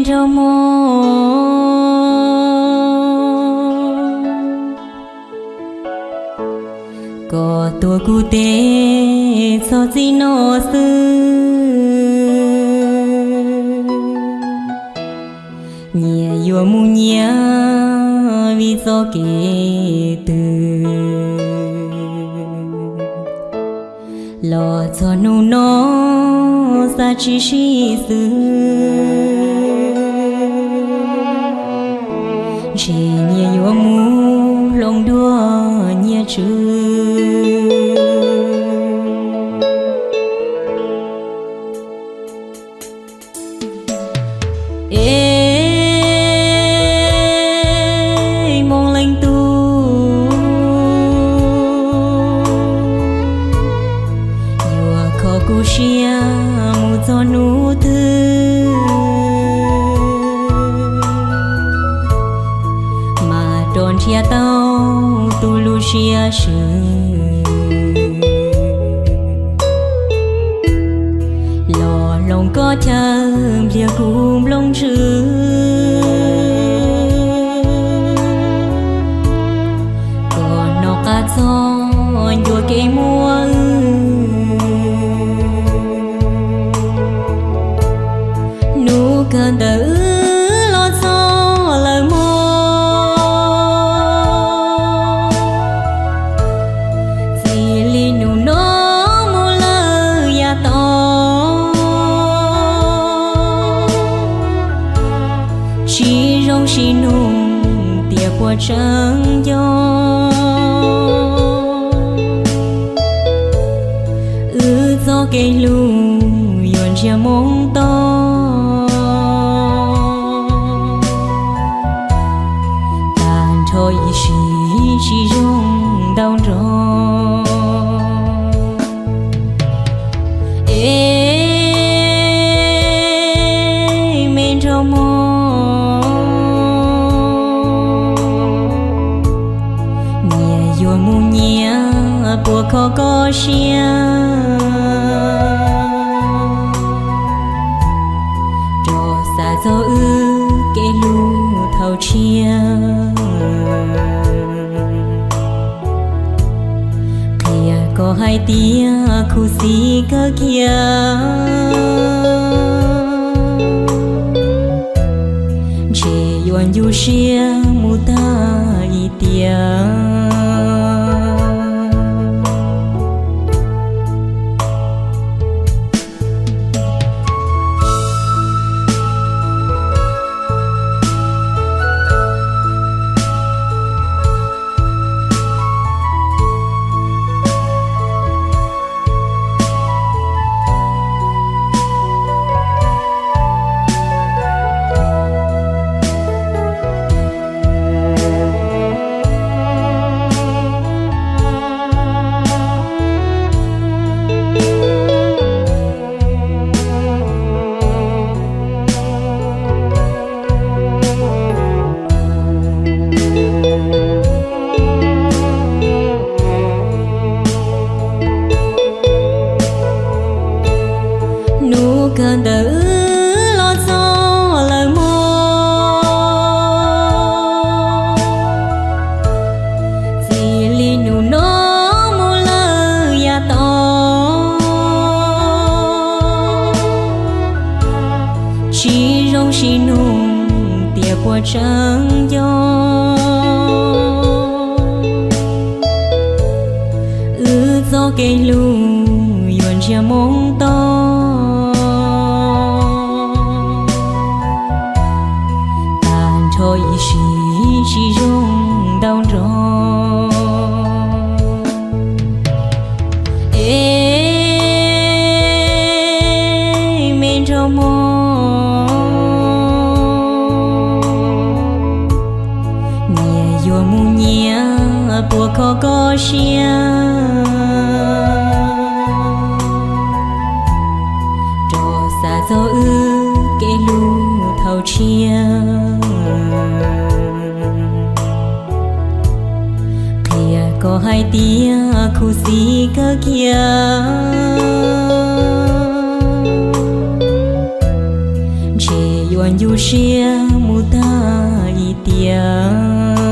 nraug mog, koj tuav kuv teb txog txij no xwb. Nyias yuav mus nyias vim txoj kev twg, los txog hnub no xav tsis sib xws. Ntshe nyias yuav mus hloov dua nyias tswv. Es moo leej tub, yuav kho kuv siab mus txog hnub twg, mas rov nrhiav tau tus lub siab swb. Los hloov koj chaw npliag kuv nplooj ntswg, koj noj qab txog ncua kev muaj wb. Hnub kawg ntawd wb los txog lawm mog, txij li hnub no mus lawm yav tom, tsis zoo sib nug tias puas tseem nco. Wb txoj kev hlub yuav ntsiag moo to, tag nrho ib sim tsis zoo ntau nrog. Es me nraug mog, nyias yuav mus nyias puas kho koj siab, rov xav txog wb kev hlub thaum tshiab. Qhia koj hais tias khuv xim kawg kiag, ntshe yuav ncu siab mus tag ib tiam. Hnub kawg ntawd wb los txog lawm mog, txij li hnub no mus lawm yav tom, tsis zoo sib nug tias puas tseem nco. Wb txoj kev hlub yuav ntsiag moo to, tag nrho ib sim tsis zoo ntau nrog. Es me nraug mog, nyias yuav mus nyias puas kho koj siab, rov xav txog wb kev hlub thaum tshiab. Qhia koj hais tias khuv xim kawg kiag, ntshe yuav tu siab mus tag ib tiam.